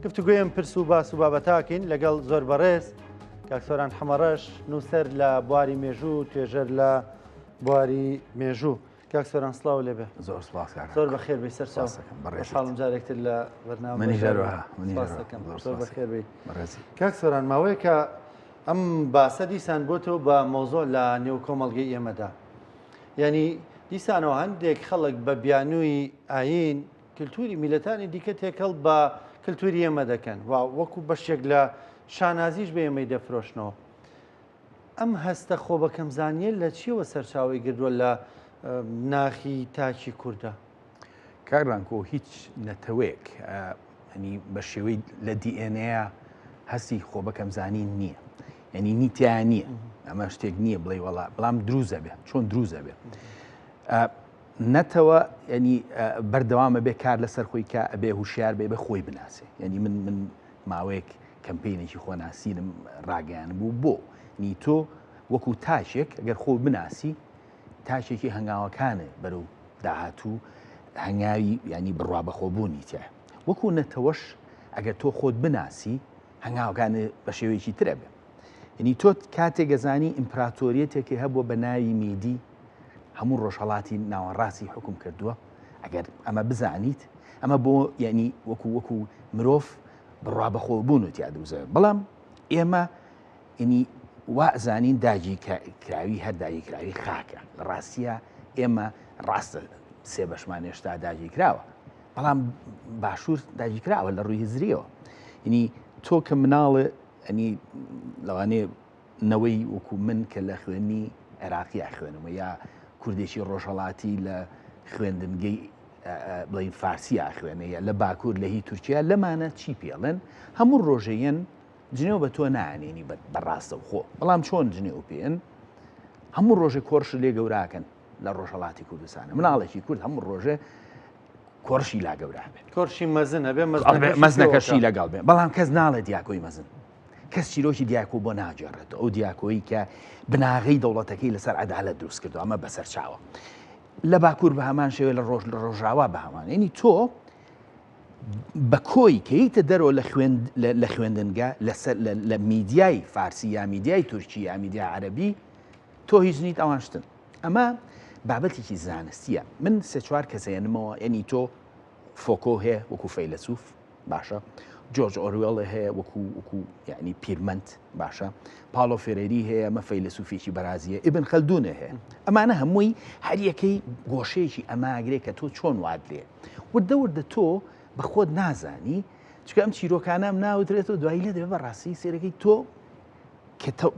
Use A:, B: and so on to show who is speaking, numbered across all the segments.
A: گفتوگۆی ئەم پرس و باس و بابەتاکەین لەگەڵ زۆر بەڕێز کاک سۆران حەمەڕەش نووسەر لە بواری مێژوو و توێژەر لە بواری مێژوو. کاک سۆران سڵاو لێبێ.
B: زۆر سپاس کاک.
A: زۆر بەخێر بێی سەر چاو. خۆشحاڵم جارێکتر لە بەرنامە
B: منیش هەروەها.
A: سپاس دەکەم. زۆر بەخێر بێی. کاک سۆران ماوەیەکە ئەم باسە دیسان بۆتەوە بە مەوزوع لە نێو کۆمەڵگەی ئێمەدا. یعنی دیسانەوە هەندێک خەڵک بە بیانووی ئایین کلتوری میللەتانی دیکە تێکەڵ بە کلتوری ئێمە دەکەن و وەکو بەشێک لە شانازیش بە ئێمەی دەفرۆشنەوە. ئەم هەستە خۆ بەکەمزانییە لە چیەوە سەرچاوەی گردووە لە ناخی تاکی کوردە؟
B: کاک ڕانکۆ هیچ نەتەوەیەک ینی بە شێوەی لە DNA هەستی خۆ بەکەمزانی نییە یعنی نیتیان نییە ئەمە شتێک نییە بڵێ وەڵا بەڵام دروزە بێ چۆن دروزە بێ نەتەوە ینی بەردەوامە بێ کار لەسەر خۆی کە ئەبێ هوشیار بێ بە خۆی بناسێ ینی من من ماوەیەک کەمپینێکی خۆناسینم ڕاگەیان بوو بۆ نی تۆ وەکو تاکێک ئەگەر خۆ بناسی تاکێکی هەنگاوەکانە بەرەو داهاتوو هەنگاوی ینی بڕوا بەخۆبوونی تیا وەکو نەتەوەش ئەگەر تۆ خۆت بناسی هەنگاوەکان بە شێوەیەکی ترە بێ یعنی تۆ کاتێک گەزانی ئیمپراتۆریەتێکی هەبووە بە ناوی میدی هەموو ڕۆژهەڵاتی ناوەڕاستی حکوم کردووە ئەگەر ئەمە بزانیت ئەمە بۆ یعنی وەکو وەکو مرۆڤ بڕوا بەخۆبوون و تیا دروزە بەڵام ئێمە ینی وا زانین داگی کراوی هەر داگی کراوی خاکە لە ڕاستیە ئێمە ڕاستە سێ بەشمان هێشتا داگی کراوە بەڵام باشوور داگی کراوە لە ڕووی هزریەوە ینی تۆ کە مناڵێ ئەنی لەوانەیە نەوەی وەکو من کە لە خوێنی عێراقی ئەخوێنمە یا کوردێکی ڕۆژهەڵاتی لە خوێندنگەی بڵین فارسی ئاخوێنە یا لە باکوور لە هی تورکیا لەمانە چی پێڵێن هەموو ڕۆژەیەن جنێو بە تۆ نانێنی بە ڕاستەوخۆ بەڵام چۆن جنێو پێن هەموو ڕۆژێک کۆرش لێ گەوراکەن لە ڕۆژهەڵاتی کوردستانە مناڵێکی کورد هەموو ڕۆژێ کۆرشی لا گەورە بێت
A: کۆرشی مەزن ئەبێ
B: مەزنەکەشی لەگەڵ بێ بەڵام کەس ناڵێ دیاکۆی مەزن کەس چیرۆکی دیاکۆ بۆ ناگێڕێتەوە ئەو دیاکۆیی کە بناغەی دەوڵەتەکەی لەسەر عەدالەت دروست کردو ئەمە بەسەر چاوە لە باکوور بە هەمان شێوە لە ڕۆژ لە ڕۆژاوا بە هەمان ینی تۆ بە کۆی کەیتە دەرەوە لە خوێند لە خوێندنگە لەسەر لە میدیای فارسی یا میدیای تورکی یا میدیا عەربی تۆ هیچ نیت ئەوان شتن ئەمە بابەتێکی زانستیە من سێ چوار کەسێنمەوە یعنی تۆ فۆکۆ هەیە وەکو فەیلەسوف باشە جۆرج ئۆروێڵ هەیە وەکو وەکو یعنی پیرمەند باشە پاڵۆ فێرێری هەیە مە فەیلەسوفێکی بەرازیە ئیبن خەلدونە هەیە ئەمانە هەمووی هەریەکەی گۆشەیەکی ئەماگرێ کە تۆ چۆن وات لێ وردە وردە تۆ بە خۆت نازانی چکە ئەم چیرۆکانم ناوترێتەوە دوایی لێ دەبێ بەڕاستی سێرەکەی تۆ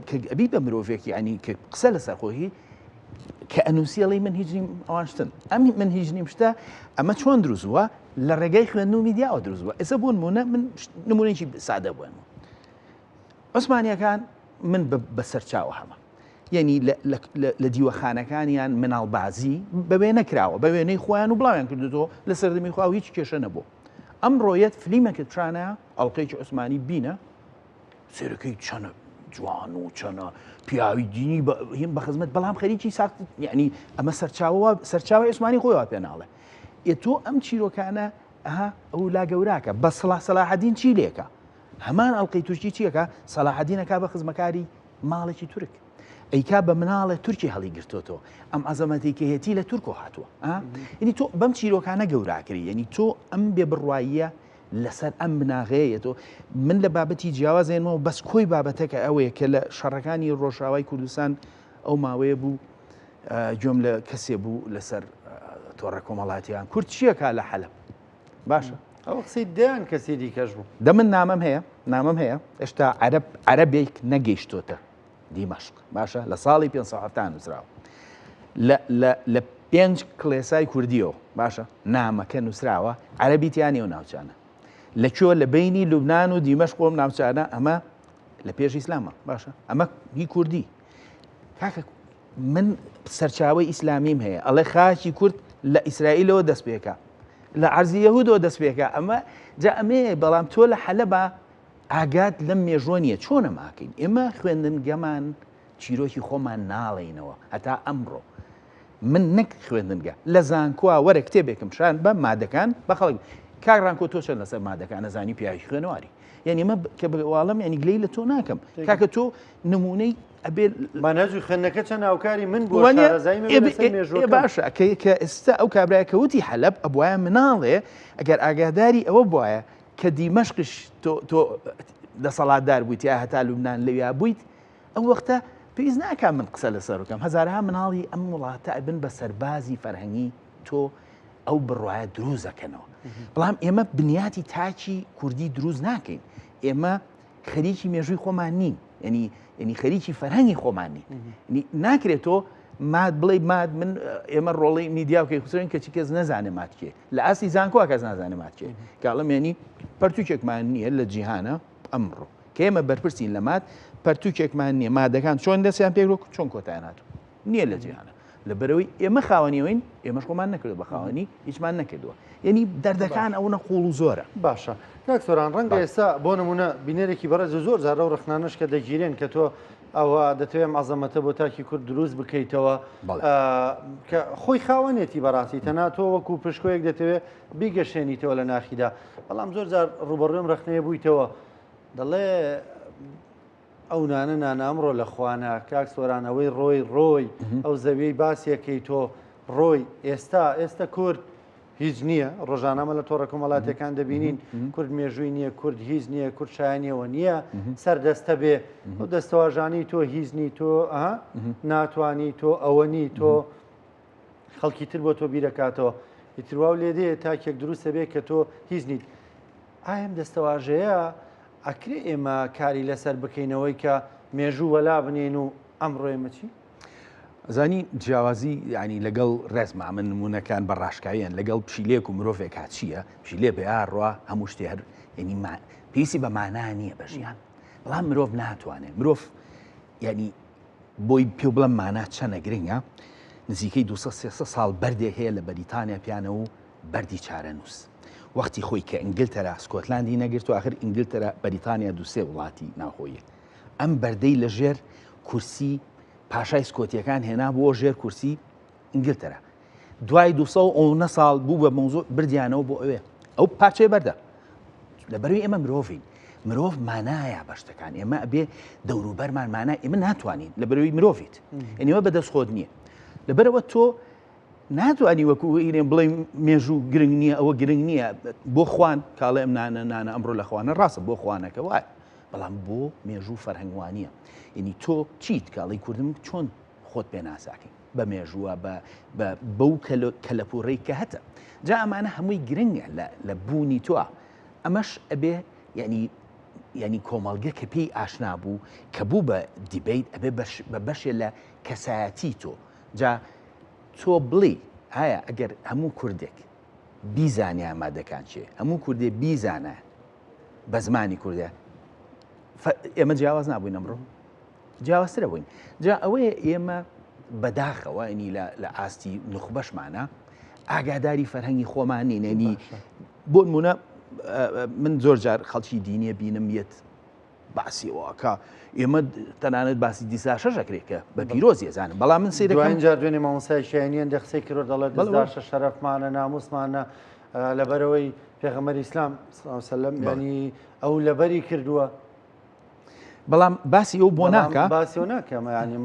B: کە ئەبی بە مرۆڤێک یعنی کە قسە لەسەر خۆی کە ئەنووسی ئەڵێ من هیچ نیم ئەوان شتن ئەم من هیچ نیم شتە ئەمە چۆن دروست بووە لە ڕێگەی خوێندن و میدیاوە دروست بووە ئێستا بۆ نمونە من نمونەیەکی سادە بووم عوسمانیەکان من بە سەرچاوە هەمە یعنی لە دیوەخانەکانیان مناڵبازی بەوێ نەکراوە بە وێنەی خۆیان و بڵاویان کردوەوە لە سەردەمی خوا و هیچ کێشە نەبوو ئەمڕۆیەت فلیمەکە ترانە ئەڵلقەیەکی عوسمانی بینە سێرەکەی چەنە جوان و چەنە پیاوی دینی هیم بە خزمەت بەڵام خەریکی ساخت یعنی ئەمە سەرچاوە سەرچاوی عوسمانی خۆی وا پێ ناڵێ ئێ تۆ ئەم چیرۆکانە ئەها ئەو لا گەوراکە بە سڵا سەلاحەدین چی لێکە هەمان ئەڵلقەی تورکی چیەکە سەلاحەدینەکە بە خزمەکاری ماڵێکی تورک ئەیکا بە مناڵێ تورکی هەڵی گرتۆتەوە ئەم عەزەمەتی کە هێتی لە تورکۆ هاتووە یعنی تۆ بەم چیرۆکانە گەوراکری یعنی تۆ ئەم بێ بڕواییە لەسەر ئەم بناغەیە تۆ من لە بابەتی جیاواز ێنمەوە بەس کۆی بابەتەکە ئەوەیە کە لە شەڕەکانی ڕۆژاوای کوردستان ئەو ماوەیە بوو گوێم لە کەسێ بوو لەسەر تۆڕە کۆمەڵاتیان کورد چیەکە لە حەلب باشە
A: ئەو قسەی دەیان کەسی دیکەش بوو
B: دە من نامەم هەیە نامەم هەیە هێشتا عەرەب عەرەبێک نەگەیشتۆتە دیمەشق باشە لە ساڵی 570 نووسراوە لە پێنج کڵێسای کوردیەوە باشە نامەکە نووسراوە عەربی تیانە و ناوچانە لە کوێ لە بینی لوبناان و دیمەشق خۆم ناوچانە ئەمە لە پێش ئیسلامە باشە ئەمە هی کوردی کاکە من سەرچاوی ئیسلامیم هەیە ئەڵێ خاکی کورد لە ئیسرائیلەوە دەست پێکە لە عرضی یەهودەوە دەست پێکە ئەمە جا ئەمەیە بەڵام تۆ لە حەلەبا ئاگات لەم مێژووە نییە چۆن ئەمە ئەکەین؟ ئێمە خوێندنگەمان چیرۆکی خۆمان ناڵێینەوە هەتا ئەمڕۆ من نەک خوێندنگە لە زانکۆ وەرە کتێبێکم شان بە مادەکان بە خەڵک. کاک ڕانکۆ تۆ چەند لەسەر مادەکان ئەزانی پیاوی خوێنەواری یعنی ئەمە کە بەواڵم یعنی گلەی لە تۆ ناکەم کاکە تۆ نمونەی ئەبێ
A: مەنهەج و خوێندنەکە چەند هاوکاری من بووە شارەزایی من لەسەر مێژووەکەم.
B: باشە کە کە ئێستا ئەو کابرایە کە وتی حەلەب ئەبوایە مناڵێ ئەگەر ئاگاداری ئەوە بوایە کە دیمەشقش تۆ تۆ دەسەڵاتدار بوویت یا هەتا لوبناان لەویا بوویت ئەو وەختە پێویست ناکا من قسە لەسەر بکەم هەزارها مناڵی ئەم وڵاتە ئەبن بە سەربازی فەرهەنگی تۆ ئەو بڕواە دروست دەکەنەوە بەڵام ئێمە بنیاتی تاکی کوردی دروست ناکەین ئێمە خەریکی مێژووی خۆمان نین ینی ینی خەریکی فەرهەنگی خۆمان نین ناکرێت تۆ ماد بڵێ ماد من ئێمە ڕۆڵی میدیا و کەیخوسرین کەچی کەس نەزانێ ماتکێ لە ئاستی زانکۆ کەس نازانێ ماتکێ کاڵم ینی پەرتوکێکمان نییە لە جیهانە ئەمڕۆ کە ئێمە بەرپرسین لە ماد پەرتوکێکمان نییە مادەکان چۆن دەستیان پێ چۆن کۆتایان هاتوو نییە لە جیهانە لەبەرەوەی ئێمە خاوەنیەوەین ئێمەش خۆمان نەکردو بە خاوەنی هیچمان نەکردووە یعنی دەردەکان ئەوە قوڵ و زۆرە.
A: باشە کاک سۆران ڕەنگە ئێستا بۆ نمونە بینەرێکی بەڕێز و زۆر جار لەو ڕەخنانەش کە دەگیرێن کە تۆ ئەوە دەتەوێت ئەم عەزەمەتە بۆ تاکی کورد دروست بکەیتەوە کە خۆی خاوەنێتی بەڕاستی تەنها تۆ وەکو پشکۆیەک دەتەوێت بیگەشێنیتەوە لە ناخیدا بەڵام زۆر جار ڕوبەڕوێم ڕەخنەیە بوویتەوە دەڵێ ئەو نانە نانە ئەمڕۆ لە خوانە کاک سۆران ئەوەی ڕۆی ڕۆی ئەو زەویەی باسیەکەی تۆ ڕۆی ئێستا ئێستا کورد هیچ نییە ڕۆژانەمە لە تۆڕە کۆمەڵاتەکان دەبینین کورد مێژووی نییە کورد هیچ نییە کورد شایانیەوە نییە سەردەستە بێ ئەو دەستەواژانی تۆ هیچ نی تۆ ناتوانی تۆ ئەوە نی تۆ خەڵکی تر بۆ تۆ بیرەکاتەوە ئیتر واو لێ دێ تاکێک دروستە بێ کە تۆ هیچ نیت ئایا ئەم دەستەواژەیە ئەکرێ ئێمە کاری لەسەر بکەینەوەی کە مێژوو وەلا بنێین و ئەمڕۆ ئێمە چی؟
B: زانی جیاوازی ینی لەگەڵ ڕێزما من نمونونەکان بە ڕاشکاویان لەگەڵ پشیلێک و مرۆڤێک چییە پشیلێ بە ڕوا هەموو شتێ هەر ینی پێویستی بە مانا نییە بە ژیان بەڵام مرۆڤ ناتوانێت مرۆڤ ینی بۆی پێ بڵم مانا چەنە گرنگە نزیکەی 200 ساڵ بەردێک هەیە لە بەریتانیا پیانە و بەردی چارەنووس. وەختی خۆی کە ئینگلتەرا سکۆتلاندی نەگرت و ئاخر ئینگلتەرا بەریتانیا دوو سێ وڵاتی ناوخۆییە. ئەم بەردەی لە ژێر کورسی پاشای سکۆتیەکان هێنا بۆ ژێر کورسی ئینگلتەرا. دوای 200 ساڵ بوو بە مەوزوع بردیانەوە بۆ ئەوێ. ئەو پارچەی بەردە. لەبەرەوەی ئێمە مرۆڤین. مرۆڤ مانایە بە شتەکان. ئێمە ئەبێ دەوروبەرمان مانا ئێمە ناتوانین لەبەرەوەی مرۆڤیت. ئێمە بەدەست خۆت نییە. لەبەرەوە تۆ ناتوانی وەکو ئینێ بڵێ مێژوو گرنگ نییە ئەوە گرنگ نییە بۆ خوان کاڵێ ئەم نانە نانە ئەمڕۆ لە خوانە ڕاستە بۆ خوانەکە وایە بەڵام بۆ مێژوو فەرهەنگوانیە یعنی تۆ چیت کاڵی کوردم چۆن خۆت پێناساکەی بە مێژووە بە بەو کەلەپوڕەی کە هەتە جا ئەمانە هەمووی گرنگە لە بوونی تۆ ئەمەش ئەبێ یعنی یعنی کۆمەڵگە کە پێی ئاشنا بوو کە بوو بە debate ئەبێ بە بەشێ لە کەسایەتی تۆ جا تۆ بڵێی ئایا ئەگەر هەموو کوردێک بیزانیا مادەکان چێ هەموو کوردێ بیزانە بە زمانی کوردە ئێمە جیاواز نابووین ئەمڕۆ جیاوازترە بووین جا ئەوەیە ئێمە بەداخەوە ینی لە ئاستی نوخبەشمانە ئاگاداری فەرهەنگی خۆمان نینێنی بۆ نمونە من زۆر جار خەڵکی دینیە بینم یەت باسی ئەوە ئەکا ئێمە تەنانەت باسی دیساشەش ئەکرێ کە بە پیرۆزی ئەزانم بەڵام من سەیرەکەم
A: دوایین جار دوێنێ مامۆستای شایەنیان دە قسەی کرد دەڵێت دزداشە شەرەفمانە ناموسمانە لەبەرەوەی پێغەمبەری ئیسلام صلی الله علیه وسلم یعنی ئەو لەبەری کردووە
B: بەڵام باسی ئەو بۆ ناکە
A: باسی ئەو ناکە یعنی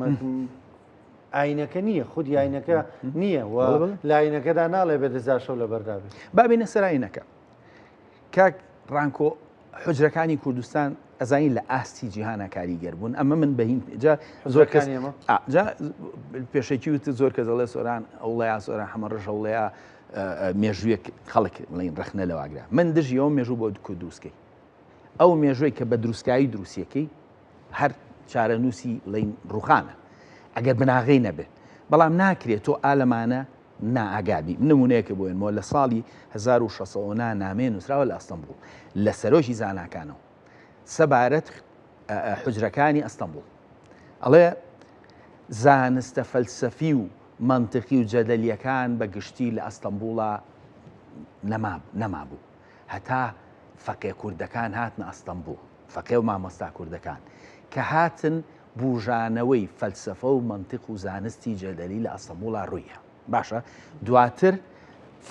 A: ئاینەکە نییە خودی ئاینەکە نییە و لە ئاینەکەدا ناڵێ بێ دزداشە و لەبەردا بێت
B: با بێنە سەر ئاینەکە کاک ڕانکۆ حوجرەکانی کوردستان ئەزانی لە ئاستی جیهانە کاریگەر بوون ئەمە من بەهین جا زۆر کەس جا پێشەکی وت زۆر کەس دەڵێ سۆران ئەوڵەیە سۆران حەمە ڕەش ئەوڵەیە مێژوویەک خەڵک بڵین ڕەخنە لەواگرا من دژی ئەو مێژوو بۆ کو دروستکەی ئەو مێژووی کە بە دروستکایی دروستیەکەی هەر چارەنووسی بڵین ڕوخانە ئەگەر بناغەی نەبێت بەڵام ناکرێت تۆ ئالەمانە نائاگا بی. نموونەیەکە بۆ ێنمەوە لە ساڵی 1609 نامەیە نووسراوە لە ئەستەنبوڵ لە سەرۆکی زاناکانەوە سەبارەت حوجرەکانی ئەستەنبوڵ ئەڵێ زانستە فەلسەفی و مەنتقی و جەدەلیەکان بە گشتی لە ئەستەنبوڵا نەمابوو هەتا فەقێ کوردەکان هاتنە ئەستەنبوڵ فەقێ و مامۆستا کوردەکان کە هاتن بوژانەوەی فەلسەفە و مەنتق و زانستی جەدەلی لە ئەستەنبوڵا ڕوویە. باشە دواتر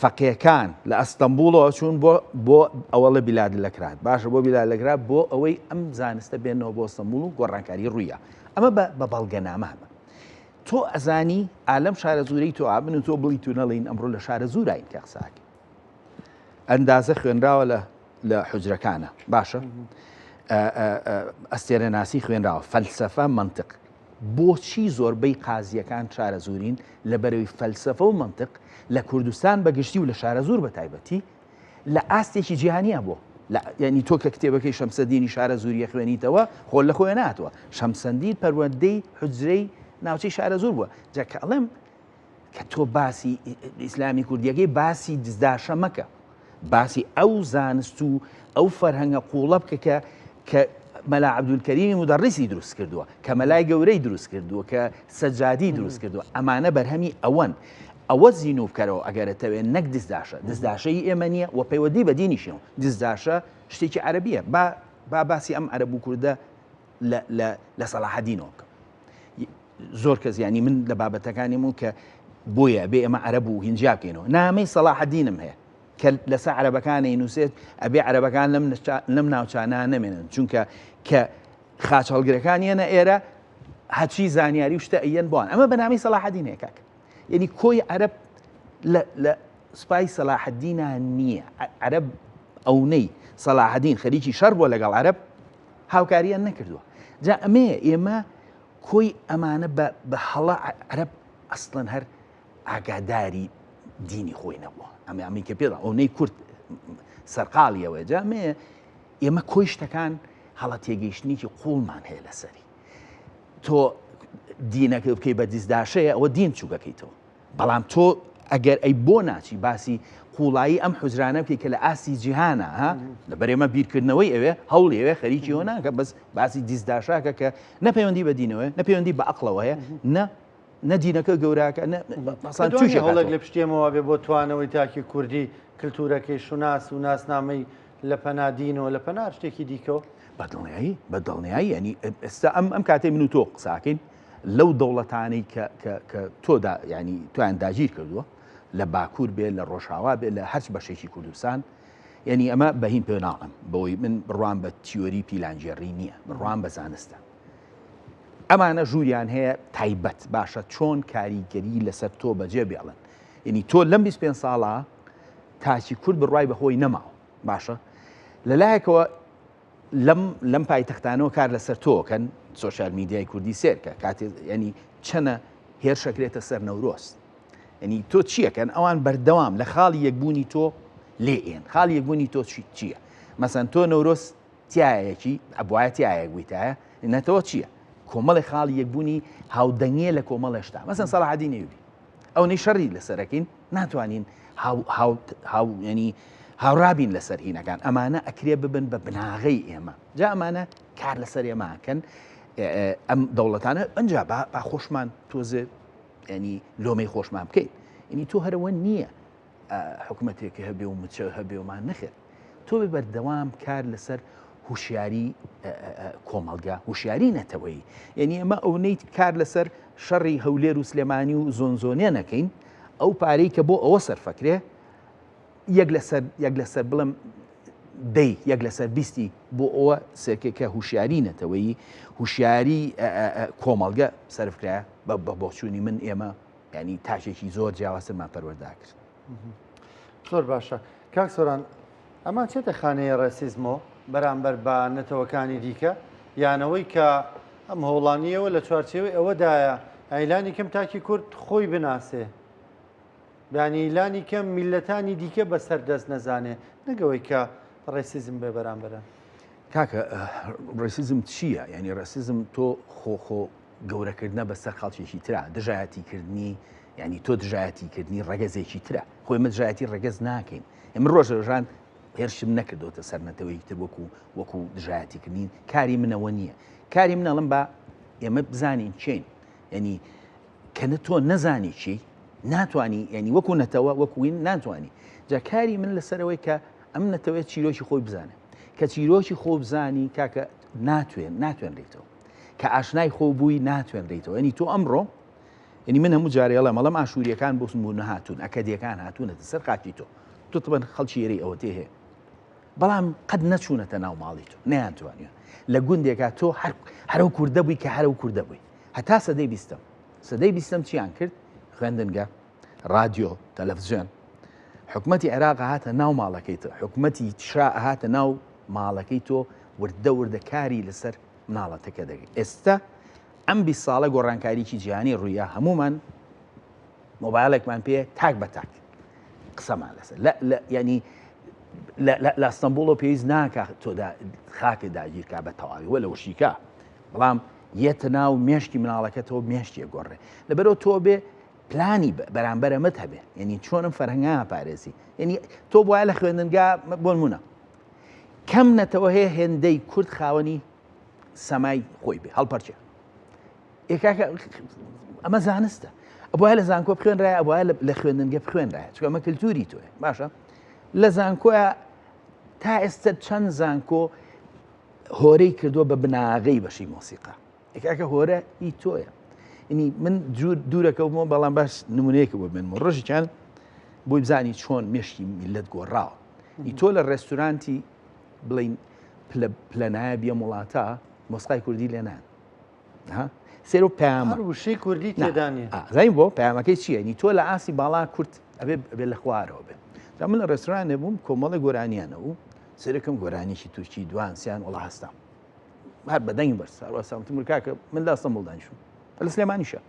B: فەقێکان لە ئەستەمبوڵەوە چوون بۆ بۆ ئەوەڵە بیلاد لەکرات باشە بۆ بیلاد لەکرات بۆ ئەوەی ئەم زانستە بێنەوە بۆ ئەستەمبوڵ و گۆڕانکاری ڕوویە ئەمە بە بە بەڵگەنامە هەمە تۆ ئەزانی ئالەم شارەزوورەی تۆ من و تۆ بڵی تو نەڵین ئەمڕۆ لە شارەزووراین کە قساکە ئەندازە خوێنراوە لە لە حجرەکانە باشە ئەستێرەناسی خوێنراوە فەلسەفە منطق بۆچی زۆربەی قازییەکان شارەزوورین؟ لەبەرئەوەی فەلسەفە و مەنتق لە کوردستان بە گشتی و لە شارەزوور بە تایبەتی لە ئاستێکی جیهانییا بووە. لە یانی تۆ کە کتێبەکەی شەمسەدینی شارەزووری ئەخوێنیتەوە خۆ لە خۆیان نەهاتووە. شەمسەندین پەروەردەی حوجرەی ناوچەی شارەزوور بووە. جا کە ئەڵێم کە تۆ باسی ئیسلامی کوردیەکەی باسی دزداشە مەکە باسی ئەو زانست و ئەو فەرهەنگە قوڵە بکە کە کە مەلا عەبدولکەریمی مودەڕیسی دروست کردووە کە مەلای گەورەی دروست کردووە کە سەجادی دروست کردووە ئەمانە بەرهەمی ئەوەن ئەوە زینوو بکەرەوە ئەگەرە تەوێ نەک دزداشە دزداشەی ئێمە نییە و پەیوەندی بە دینیشەوە دزداشە شتێکی عەرەبیە با با باسی ئەم عەرەب و کوردە لە سەلاحەدینەوە بکەم زۆر کەس ینی من لە بابەتەکانی من کە بۆیە بێ ئێمە عەرەب و هینجیا بکەینەوە نامەی سەلاحەدینم هەیە کە لەسەر عەرەبەکانی نووسێت ئەبێ عەرەبەکان لەم لەم ناوچانە نەمێنن چونکە کە خاچ هەڵگرەکان یەنە ئێرە هەچی زانیاری و شتە ئەیەن بۆیان ئەمە بەنامی سەلاحەدینەیە کاک یعنی کۆی عەرەب لە سوپای سەلاحەدینە نییە عەرەب ئەونەی سەلاحەدین خەریکی شەڕ بووە لەگەڵ عەرەب هاوکاریان نەکردووە جا ئەمەیە ئێمە کۆی ئەمانە بە هەڵە عەرەب ئەسڵەن هەر ئاگاداری دینی خۆی نەبووە ئەمە ئەمەی کە پێدا ئەو نەی کورد سەرقاڵیەوە جا ئەمەیە ئێمە کۆی شتەکان هەڵە تێگەیشتنێکی قوڵمان هەیە لەسەری تۆ دینەکە بکەی بە دیزداشەیە ئەوە دین چووکەکەیتەوە بەڵام تۆ ئەگەر ئەی بۆ ناچی باسی قوڵایی ئەم حوجرانە بکەی کە لە ئاستی جیهانە ها لەبەر ئێمە بیرکردنەوەی ئەوێ هەوڵی ئەوێ خەریکی ئەوە ناکە بەس باسی دیزداشاکە کە نە پەیوەندی بە دینەوە نە پەیوەندی بە عەقڵەوە هەیە نە نە دینەکە گەوراکە نە مەسەڵەن
A: تووشی هەوڵێک لە پشتێمەوە بێ بۆ توانەوەی تاکی کوردی کللتورەکەی شوناس و ناسنامەی لە پەنا دینەوە لە پەنا شتێکی دیکەوە
B: بە دڵنیایی بە دڵنیایی ینی ئێستا ئەم ئەم کاتەی من و تۆ قساکەین لەو دەوڵەتانەی کە کە کە تۆ دا یانی تۆیان داگیر کردووە لە باکوور بێ لە ڕۆژاوا بێ لە هەرچ بەشێکی کوردستان یعنی ئەمە بەهین پێ ناڵم بەوەی من بڕوام بە تیۆری پیلانگێڕی نییە بڕوام بە زانستە ئەمانە ژووریان هەیە تایبەت باشە چۆن کاریگەری لەسەر تۆ بەجێ بێڵن یعنی تۆ لەم 25 ساڵە تاکی کورد بڕوای بەخۆی نەماوە باشە لەلایەکەوە لەم لەم پایتەختانەوە کار لەسەر تۆ کەن سۆشیال میدیای کوردی سێرکە کاتێ ینی چەنە هێرشەکرێتە سەر نەورۆز ینی تۆ چیەکەن ئەوان بەردەوام لە خاڵی یەکبوونی تۆ لێ ئێن خاڵی یەکبوونی تۆ چی چییە مەسەن تۆ نەورۆز تایەکی ئەبواە تایەک بوویتایە نەتەوە چییە کۆمەڵی خاڵی یەکبوونی هاودەنگیە لە کۆمەڵێشتا مەسەن سەڵاحەدین ئەیوبی ئەونەی شەڕی لەسەرەکەین ناتوانین هاو ینی هاوڕابین لەسەر هینەکان ئەمانە ئەکرێ ببن بە بناغەی ئێمە جا ئەمانە کار لەسەر ئێماکەن ئەم دەوڵەتانە ئەجا با خۆشمان تۆزێ ینی لۆمەی خۆشمان بکەین ینی تۆ هەرەوە نییە حکومەتێک هەبێ و مچە هەبێ ومان نەخێر تۆ بێ بەردەوام کار لەسەر هوشیاری کۆمەڵگا هوشیاری نەتەوەیی یعنی ئەمە ئەونەی کار لەسەر شەڕی هەولێر و سلێمانی و زۆنزۆنیە نەکەین ئەو پارەی کە بۆ ئەوە سەرفەکرێ یەک لەسەر یەک لەسەر بڵم دەی یەک لەسەر بیستی بۆ ئەوە سێکێکە هوشیاری نەتەوەیی هوشیاری کۆمەڵگە سەرفکرا بە بۆچوونی من ئێمە ینی تاکێکی زۆر جیاوازترمان پەروەردە کرد.
A: زۆر باشە کاک سۆران ئەمە چێتە خانەیە ڕێسیزمۆ بەرامبەر بە نەتەوەکانی دیکە یانەوەی کە ئەم هەوڵانیەوە لە چوارچێوەی ئەوەدایە ئەیلانی کەم تاکی کورد خۆی بناسێ بیانی لانی کەم میلەتانی دیکە بەسەر دەست نەزانێ نەگەوەی کە ڕێسیزم بێ بەرامبەرە
B: کاکە ڕێسیزم چییە؟ یعنی ڕێسیزم تۆ خۆ خۆ گەورەکردنە بەسەر خەڵکێکی ترا، دژایەتی کردنی یانی تۆ دژایەتی کردنی ڕەگەزێکی ترە، خۆ ئێمە دژایەتی ڕەگەز ناکەین، ئێمە ڕۆژ ڕۆژان هێرشم نەکردۆتە سەر نەتەوەیەکی تر وەکو وەکو دژایەتی کردنی کاری منەوە نییە، کاری من ئەڵم با ئێمە بزانین کێین، یعنی کە نە تۆ نەزانی چی ناتوانی یعنی وەکو نەتەوە وەکوین ناتوانی جا کاری من لەسەرەوەی کە ئەم نەتەوەیە چیرۆکی خۆی بزانێ کە چیرۆکی خۆ بزانی کاکە ناتوێن ناتوێنرێتەوە کە ئاشنای خۆ بووی ناتوێنرێیتەوە یعنی تۆ ئەمڕۆ یعنی من هەموو جارێ ئەڵێم ئەڵێم ئاشووریەکان بۆ سمبوو نەهاتوون ئەکەدیەکان هاتوونەتە سەر خاکی تۆ تۆ تبەن خەڵکی ئێرەی ئەوە تێ هەیە بەڵام قەت نەچوونەتە ناو ماڵی تۆ نەیانتوانیوە لە گوندێکا تۆ هەر هەرو کوردە بووی کە هەرو کوردە بووی هەتا سەدەی بیستم سەدەی بیستم چیان کرد خوێندنگە رادیۆ تەلەفزیۆن حکومەتی عێراق هاتە ناو ماڵەکەی تۆ حکومەتی شا هاتە ناو ماڵەکەی تۆ وردە وردە کاری لەسەر مناڵەتەکە دەگەی ئێستا ئەم 20 ساڵە گۆڕانکاریی جیهانی ڕوویە هەمومان مۆبایلێکمان پێ تاک بە تاک قسەمان لەسەر لە ینی لە ئەستەمبوڵەوە پێویست ناکە تۆ خاکە داگیرکا بە تەواوی وە لە وشیکە بەڵام یەتە ناو مێشکی مناڵەکەتەوە مێشتێ گۆڕێ لەبەرەوە تۆ بێ پلانی بەرامبەرەمەت هەبێ یعنی چۆنم فەرهەنگا پارێزی یعنی تۆ بواە لە خوێندنگا بۆنمونە کەم نەتەوە هەیە هێندەی کورد خاوەنی سەمای خۆی بێ هەڵپەرچێ کاکە ئەمە زانستە ئەبواە لە زانکۆ بخوێنرای ئەبواە لە خوێندنگە بخوێنرای چکە ئەمە کللتوری تۆێ باشە لە زانکۆە تا ئێستا چەند زانکۆ هۆرەی کردووە بە بناغەی بەشی مۆسیقا کاکە هۆرە ئی تۆیە ینی من جوور دوورەکەومەوە بەڵام باش نمونەیەکە بۆ بێنمەوە ڕۆژێکیان بۆی بزانی چۆن مێشکی میلەت گۆڕاوە ئی تۆ لە ڕێستورانتی بڵین پلەنایە بیە وڵاتە مۆسقای کوردی لێنان سێر و پەیام
A: وشەی کوردی تێدا نیە
B: زین بۆ پەیامەکەی چییە نی تۆ لە ئاسی باڵا کورت ئەبێ ئەبێ لە خوارەوە بێ جا من لە ڕێستورانێ بووم کۆمەڵی گۆرانیانە و سەرەکەم گۆرانیکی تورکی دوان سیان وڵا هەستام هەر بە دەنگ بەرز هەروەسا وتم کاکە من لە ئەستەنبوڵ دانیشتم لە سلێمانیشە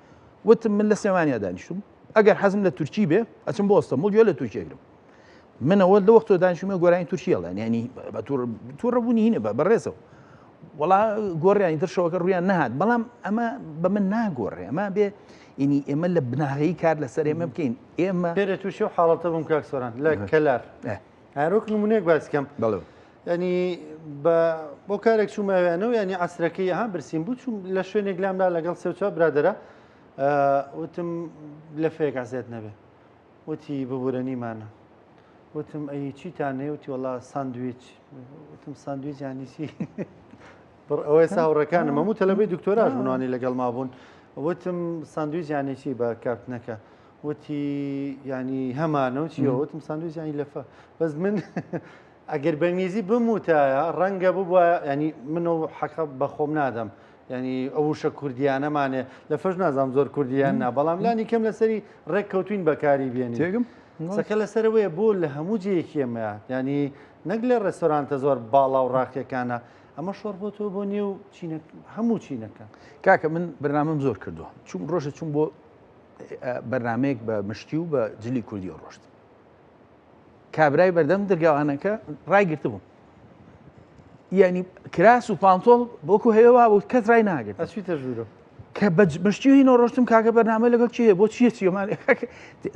B: وتم من لە سلێمانیا دانیشتم ئەگەر حەزم لە تورکی بێ ئەچم بۆ ئەستەنبوڵ گوێ لە تورکی ئەگرم منەوە لە وەختۆ دانیشتمە گۆرانی تورکی ئەڵێن ینی بە تووڕەبوونی هینە بە بەڕێزەوە وەڵا گۆڕیانی تر شەوەکە ڕویان نەهات بەڵام ئەمە بە من ناگۆڕێ ئەمە بێ ینی ئێمە لە بناغەی کار لەسەر ئێمە بکەین ئێمە
A: پێرێ تووشی و حاڵەتە بووم کاک سۆران لە کەلار هەروەک نمونەیەک باس کەم
B: بەڵێ
A: ینی بە بۆ کارێک چوومە ئەوێنە و ینی عەسرەکەی ها برسیم بوو چوم لە شوێنێک لامدا لەگەڵ سێ و چوار برادەرە وتم لەفەیەک عەزێت نەبێ وتی ببورە نیمانە وتم ئەی چیتان هەیە وتی وەڵا ساندویچ وتم ساندویچ یانی چی بڕ ئەوەی هاوڕەکانم هەموو تەلەبەی دکتۆراش بوونوانی لەگەڵ ما بوون وتم ساندویچ یانی چی بە کاپتنەکە وتی ینی هەمانە و چیەوە وتم ساندویچ ینی لەفە بەس من ئەگەر بە ئینگلیزی بموتایە ڕەنگە ببوایە ینی من و حەقە بە خۆم نادەم ینی ئەو وشە کوردیانەمانێ لە فەش نازانم زۆر کوردیان نا بەڵام لانی کەم لەسەری ڕێک کەوتوین بەکاری بێنین
B: تێگم
A: قسەکە لەسەرەوەیە بۆ لە هەموو جێیەکی ئێمەیە ینی نەک لە ڕێستۆرانتە زۆر باڵا و ڕاقیەکانە ئەمە شۆڕ بۆ تۆ بۆ نێو چینە هەموو چینەکە
B: کاکە من بەرنامەم زۆر کردووە چوم ڕۆژە چوم بۆ بەرنمەیەک بە مشتی و بە جلی کوردی ڕۆشت کابرای بەردەم دەرگاوانەکە ڕایگرتبوو یعنی کراس و پانتۆڵ بۆکو هەیەوا بوو کەس ڕای ناگرت
A: ئەچیتە ژوورە
B: کە بە مشتی هینەوە ڕۆشتم کاکە بەرنامە لەگەڵ چیە بۆ چیە چیمان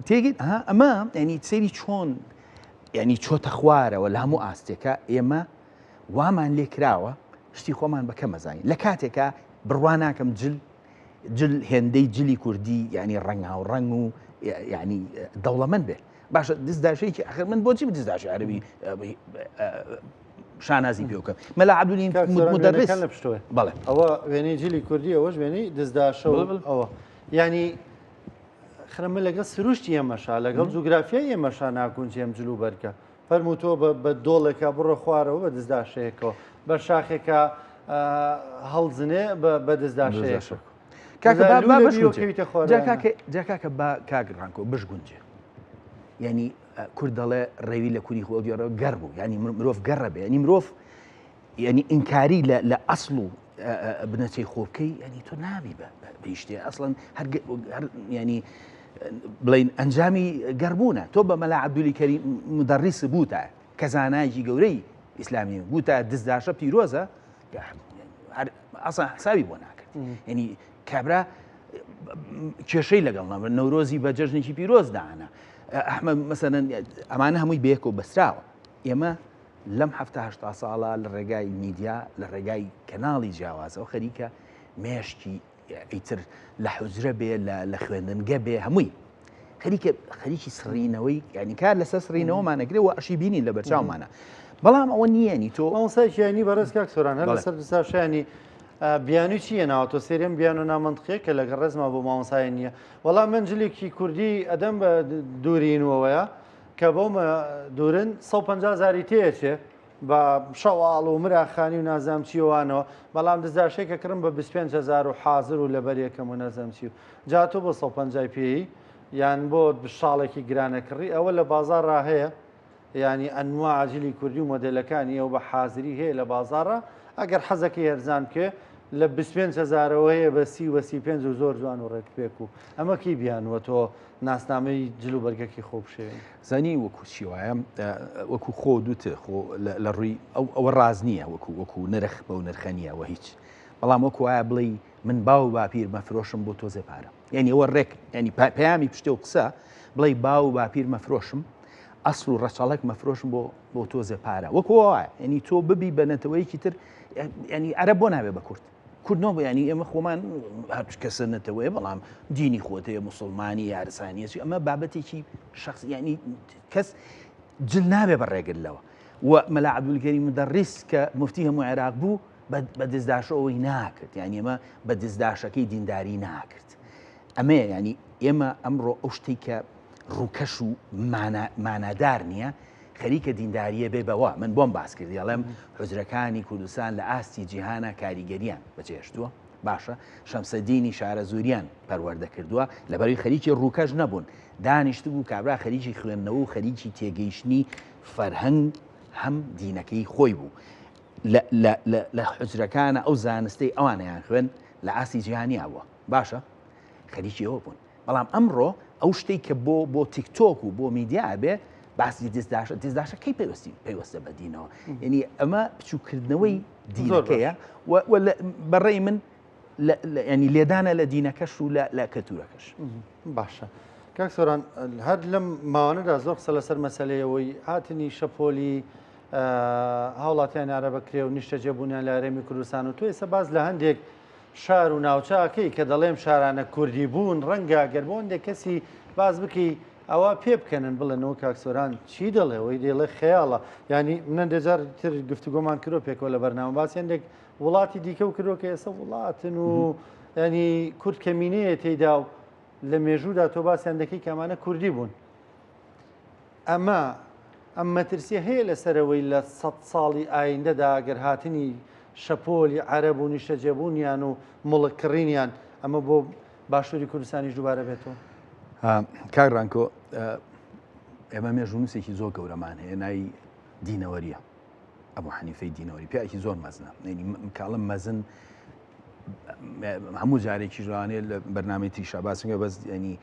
B: تێگەیت ها ئەمە ینی سەیری چۆن ینی چۆتە خوارەوە لە هەموو ئاستێکە ئێمە وامان لێ کراوە شتی خۆمان بە کەمەزانین لە کاتێکا بڕوا ناکەم جل جل هێندەی جلی کوردی یعنی ڕەنگاو ڕەنگ و یعنی دەوڵەمەند بێ باشە دزداشەیەکی ئەخر من بۆچی دزداشی عەربی شانازی پێ بکەم مەلا عەبدولین مدەرس
A: لە پشتەوە
B: بەڵێ
A: ئەوە وێنەی جلی کوردی ئەوەش وێنەی دزداشە ئەوە یعنی خرەمە لەگەڵ سروشتی ئێمەشا لەگەڵ جوگرافیای ئێمەشا ناگونجێم جل و بەرگە فەرموو تۆ بە دۆڵێکا بڕۆ خوارەوە بە دزداشەیەکەوە بە شاخێکا هەڵزنێ بە دزداشەیەکەوە
B: کاکە با با بشگونجێ جا کاکە جا کاکە با کاک ڕانکۆ بشگونجێ یعنی کورد دەڵێ ڕێوی لە کوری خۆ گێڕەوە گەڕ بوو یعنی مرۆڤ گەڕە بێ یعنی مرۆڤ یعنی ئینکاری لە لە ئەسڵ و بنەچەی خۆ بکەی ینی تۆ نابی بە بەیشتێ ئەسڵەن هەر ینی بڵین ئەنجامی گەڕبوونە تۆ بە مەلا عەبدولی کەریم مدەڕیس بووتە کە زانایەکی گەورەی ئیسلامی بووتە دزداشە پیرۆزە ئەسا حسابی بۆ ناکرد ینی کابرا کێشەی لەگەڵ نەبن نەورۆزی بە جەژنێکی پیرۆز دانا ئەحمە مەسەن ئەمانە هەمووی بەیەکەوە بەسراوە ئێمە لەم هەفتا هەشتا ساڵە لە ڕێگای میدیا لە ڕێگای کەناڵی جیاوازەوە خەریکە مێشکی ئیتر لە حوجرە بێ لە خوێندنگە بێ هەمووی خەریکە خەریکی سڕینەوەی ینی کار لەسەر سڕینەوەمانەگرێ و ئەشی بینین لە بەرچاومانە بەڵام ئەوە نییەنی تۆ
A: مامۆستای شیانی بەڕێز کاک سۆران هەر لەسەر پرسیار شایانی. بیانوی چی هێناوە تۆ سەیری ئەم بیانوە نامەنتقیە کە لەگەڵ ڕێزما بۆ مامۆستای نییە وەڵا من جلێکی کوردی ئەدەم بە دوورینەوەیە کە بۆم دوورن 150 هزاری تێچێ بە شەواڵ و مراخانی و نازام چیوانەوە بەڵام دزداشەی کە کڕم بە 25 هزار و حاضر و لەبەر یەکەم و نازام چی و جا تۆ بۆ 150 پێی یان بۆ شاڵێکی گرانە کڕی ئەوە لە بازاڕا هەیە یانی ئەنواع جلی کوردی و مۆدێلەکانی ئەو بە حازری هەیە لە بازاڕا ئەگەر حەزەکەی هەرزان بکێ لە 25 هەزارەوە هەیە بە سی و بە 35 و زۆر جوان و ڕێک پێک و ئەمە کی بیانوە تۆ ناسنامەی جل و بەرگەکی خۆ بشێوێنی.
B: زانی وەکو چی وایە وەکو خۆ دوت خۆ لە ڕووی ئەو ئەوە ڕاز نییە وەکو وەکو نرخ بەو نرخە نییە وە هیچ بەڵام وەکو وایە بڵێی من باو و باپیر مەفرۆشم بۆ تۆزێ پارە یعنی ئەوە ڕێک ینی پەیامی پشتێ و قسە بڵێ باو و باپیر مەفرۆشم ئەسڵ و ڕەچەڵەک مەفرۆشم بۆ بۆ تۆزێ پارە وەکو وایە ینی تۆ ببی بە نەتەوەیەکی تر ینی عەرەب بۆ نابێ بە کورد کورد نۆ ینی ئێمە خۆمان هەر کەسە نەتەوەیە بەڵام دینی خۆتەیە مسلمانی یارسانیە ئەمە بابەتێکی شخص ینی کەس جل نابێ بە ڕێگر لەوە و مەلا عەبدولکەریم مدەڕیس کە مفتی هەموو عێراق بوو بە دزداشە ئەوەی ناکرد یعنی ئێمە بە دزداشەکەی دینداری ناکرد ئەمەیە ینی ئێمە ئەمڕۆ ئەو شتێک کە ڕووکەش و مانادار نییە خەریکە دینداریە بێ بەوە من بۆم باس کردی ئەڵێم حجرەکانی کوردستان لە ئاستی جیهانە کاریگەریان بەجێشتووە باشە شەمسەدینی شارەزووریان پەروەردە کردووە لەبەروی خەریکی ڕووکەش نەبوون دانیشتبوو کابرا خەریکی خوێندنەوە و خەریکی تێگەیشتنی فەرهەنگ هەم دینەکەی خۆی بوو لە حجرەکانە ئەو زانستەی ئەوانیان خوێن لە ئاستی جیهانیا بووە باشە خەریکی ئەوە بوون بەڵام ئەمڕۆ ئەو شتێک کە بۆ بۆ تیکتۆک و بۆ میدیا بێ باسی دزداشە دزداشە کەی پەیوەستی پەیوەستە بە دینەوە یعنی ئەمە بچووکردنەوەی دینەکەیە بەڕێی من ینی لێدانە لە دینەکەش و لە کەلتورەکەش.
A: باشە کاک سۆران هەر لەم ماوانەدا زۆر قسە لەسەر مەسەلەیەوەی هاتنی شەپۆلی هاوڵاتیان عەرەبەکرێ و نیشتەجێبوونیان لە هەرێمی کوردستان و تۆ ئێستا باس لە هەندێک شار و ناوچەکەی کە دەڵێم شارانە کوردی بوون ڕەنگە گەر بۆ هەندێک کەسی باس بکەی ئەوە پێ بکەنن بڵێنەوە کاک سۆران چی دەڵێ ئەوەی دەڵێ خەیاڵە ینی منە دەجار تر گفتوگۆمان کرۆ پێکەوە لە بەرنامە باسی هەندێک وڵاتی دیکە و کردووە کە ئێستا وڵاتن و ینی کورد کەمینەیە تێیدا و لە مێژوودا تۆ باسیان دەکەی کە ئەمانە کوردی بوون ئەمە ئەم مەترسیە هەیە لەسەرەوەی لە سە ساڵی ئایندەدا گەر هاتنی شەپۆلی عەرەب و نیشتەجێبوونیان و موڵک کڕینیان ئەمە بۆ باشووری کوردستانیش دووبارە بێتەوە؟
B: کاک ڕانکۆ ئێمە مێژوونووسێکی زۆر گەورەمان هەیە ناوی دینەوەریە ئەبوو حەنیفەی دینەوەری پیاوێکی زۆر مەزنە کاڵم مەزن هەموو جارێکی ژوانێ لە بەرنامەی تریشا باسم بەس ینی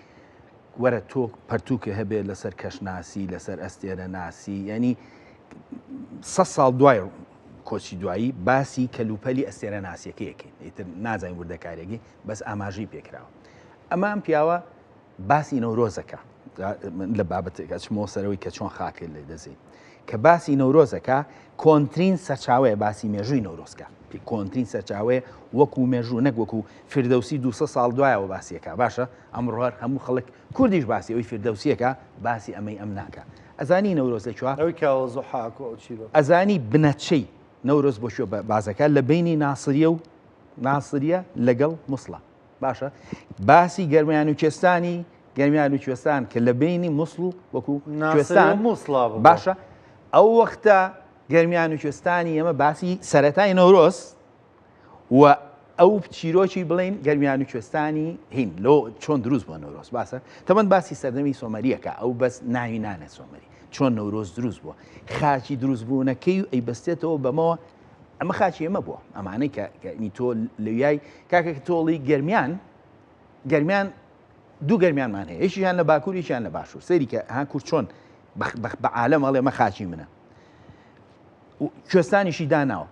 B: وەرە تۆ پەرتووکە هەبێ لەسەر کەشناسی لەسەر ئەستێرە ناسی ینی سە ساڵ دوای کۆچی دوایی باسی کەلوپەلی ئەستێرە ناسیەکەیەکەین ئیتر نازانین وردەکارێکی بەس ئاماژەی پێکراوە ئەمە ئەم پیاوە باسی نەورۆزەکە لە بابەتێک ئەچمەوە سەرەوەی کە چۆن خاکێ لێ دەزی کە باسی نەورۆزەکە کۆنترین سەرچاوەیە باسی مێژووی نەورۆزکە کۆنترین سەرچاوەیە وەکو مێژوو نەک وەکو فردەوسی 200 ساڵ دوایەوە باسیەکە باشە ئەمڕۆ هەر هەموو خەڵک کوردیش باسی ئەوی فردەوسیەکە باسی ئەمەی ئەم ناکە ئەزانی نەورۆز لە کوێ
A: ئەوی کاوە زوحاک و ئەو چیرۆکە
B: ئەزانی بنەچەی نەورۆز بۆ کوێ بازەکە لە بینی ناسریە و ناسریە لەگەڵ موسڵە باشە باسی گەرمیان و کوێستانی گەرمیان و کوێستان کە لە بینی موسڵ و وەکو کوێستان
A: موسڵا
B: باشە ئەو وەختە گەرمیان و کوێستانی ئێمە باسی سەتای نەورۆز و ئەو چیرۆکی بڵین گەرمیان و کوێستانی هین لۆ چۆن دروست بووە نەورۆز باسە تەمەند باسی سەردەمی سۆمەریەکە ئەو بەس ناوی نانێ سۆمەری چۆن نەورۆز دروست بووە خاکی دروست بوونەکەی و ئەی بەستێتەوە بەمەوە ئەمە خاکی ئێمە بووە ئەمانەی کە کەنی تۆ لەویای کاکە تۆڵی گەرمیان گەرمیان دوو گەرمیانمان هەیە یەکیان لە باکوور یەکیان لە باشوور سەیری کە ها کورد چۆن بە عالەم ئەڵێ مە خاکی منە کوێستانیشی داناوە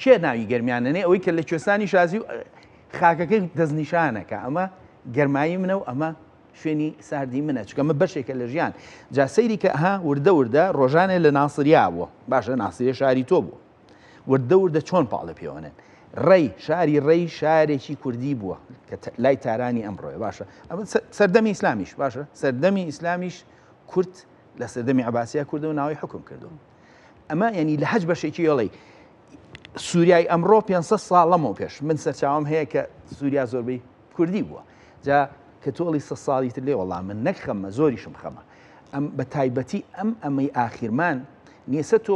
B: کێ ناوی گەرمیانەنێ ئەوەی کە لە کوێستانی شازی و خاکەکەی دەستنیشانەکە ئەمە گەرمایی منە و ئەمە شوێنی ساردی منە چکە ئەمە بەشێکە لە ژیان جا سەیری کە ها وردە وردە ڕۆژانێ لە ناسریا بووە باشە ناسریە شاری تۆ بوو وردە وردە چۆن پاڵە پێوەنێن ڕێی شاری ڕێی شارێکی کوردی بووە کە لای تارانی ئەمڕۆیە باشە ئەمە سەردەمی ئیسلامیش باشە سەردەمی ئیسلامیش کورد لە سەردەمی عباسیا کوردە و ناوی حکم کردو ئەمە ینی لە هەج بەشێکی ئەڵێ. سووریای ئەمڕۆ 500 ساڵ لەمەو پێش من سەرچاوم هەیە کە سووریا زۆربەی کوردی بووە جا کە تۆڵی سە ساڵی تر لێ وەڵام من نەک خەمە زۆریشم خەمە ئەم بە تایبەتی ئەم ئەمەی ئاخیرمان نیسە تۆ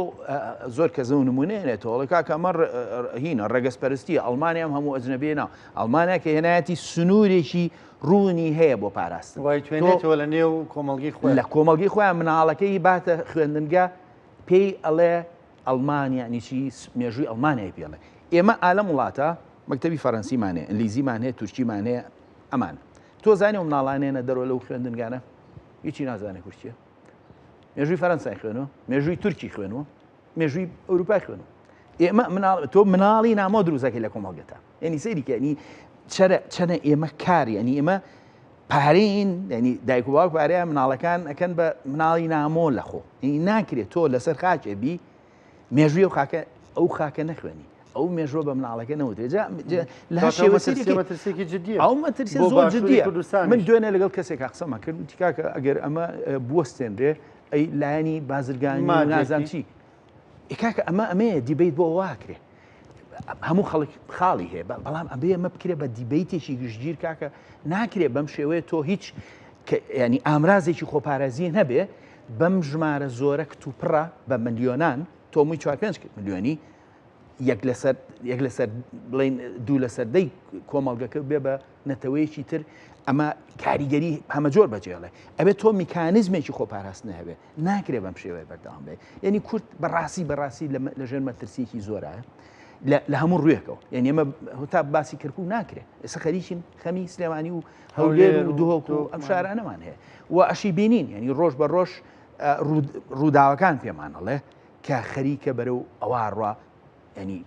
B: زۆر کەزە و نمونەیەێتەوە ئەڵێ کاکە ئەمە هینە ڕەگەزپەرستی ئەڵمانیا ئەم هەموو ئەجنەبیە نا ئەڵمانیا کە هێنایەتی سنوورێکی ڕوونی هەیە بۆ پاراستن
A: وای توێنێتەوە لە نێو کۆمەڵگەی خۆیان
B: لە کۆمەڵگەی خۆیان مناڵەکەی باتە خوێندنگە پێی ئەڵێ ئەڵمانیا نیچی مێژووی ئەڵمانیای پێڵێ ئێمە ئالەم وڵاتە مەکتەبی فەرەنسیمان هەیە ئینگلیزیمان هەیە تورکیمان هەیە ئەمان تۆ زانی و مناڵانێنە دەرەوە لەو خوێندنگانە هیچی نازانێ کورچیە مێژووی فەرەنسای خوێنەوە مێژووی تورکی خوێنەوە مێژووی ئەوروپای خوێنەوە ئێمە مناڵ تۆ مناڵی نامۆ دروستەکەی لە کۆمەڵگەتا یعنی سەیری کە ینی چەرە چەنە ئێمە کار ینی ئێمە پارین ینی دایک و باوک پارەیە مناڵەکان ئەەکەن بە مناڵی نامۆ لە خۆ ینی ناکرێت تۆ لەسەر خاکێ بی مێژووی ئەو خاکە ئەو خاکە نەخوێنی ئەو مێژوە بە مناڵەکە نەوترێ جا لە هەر شێوە
A: مەترسیێکی جدیە
B: ئەو مەترسی زۆر جدیە من دوێنێ لەگەڵ کەسێک قسەمە کرد وتی کاکە ئەگەر ئەمە بوەستێنرێ ئەی لایەنی بازرگانی نازان چی کاکە ئەمە ئەمەیە debate بۆ واکرێ هەموو خەڵک خاڵی هەیە بەڵام ئەبێ ئەمە بکرێ بە debate ێکی گشتگیر کاکە ناکرێ بەم شێوەیە تۆ هیچ ینی ئامرازێکی خۆپارێزی نەبێ بەم ژمارە زۆرە کتوپڕە بە ملیۆنان تۆ مووی چوار پێنج ملیۆنی یەک لەسەر یەک لەسەر بڵین دوو لەسەر دەی کۆمەڵگەکە بێ بە نەتەوەیەکی تر ئەمە کاریگەری هەمە جۆر بەجێڵێ ئەبێت تۆ میکانیزمێکی خۆپاراستن هەبێ ناکرێ بەم شێوەیە بەردەوام بێ یعنی کورد بەڕاستی بەڕاستی لە ژێر مەترسیەکی زۆرە لە هەموو ڕوویەکەوە یعنی ئەمە تا باسی کەرکک ناکرێ ئێستا خەریکین خەمی سلێمانی و هەولێر و دهۆک و ئەم شارانەمان هەیە و ئەشی بینین یعنی ڕۆژ بە ڕۆژ ڕووداوەکان پێمان ئەڵێ کە خەریکە بەرەو ئەوە ڕوا ینی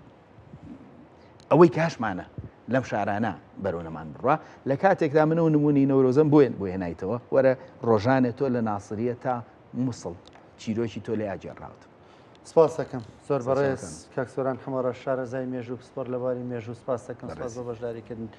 B: ئەوەی کاشمانە لەم شارانە بەرەو نەمان بڕوا لە کاتێکدا من و نمونی نەورۆزم بۆیان بۆ هێنایتەوە وەرە ڕۆژانێ تۆ لە ناسریە تا موسڵ چیرۆکی تۆ لێ ئاگێڕاوت.
A: سپاس دەکەم زۆر بەڕێز کاک سۆران حەمەڕەش شارەزای مێژوو پسپۆر لە بواری مێژوو سپاس دەکەم سپاس بۆ بەشداریکردن.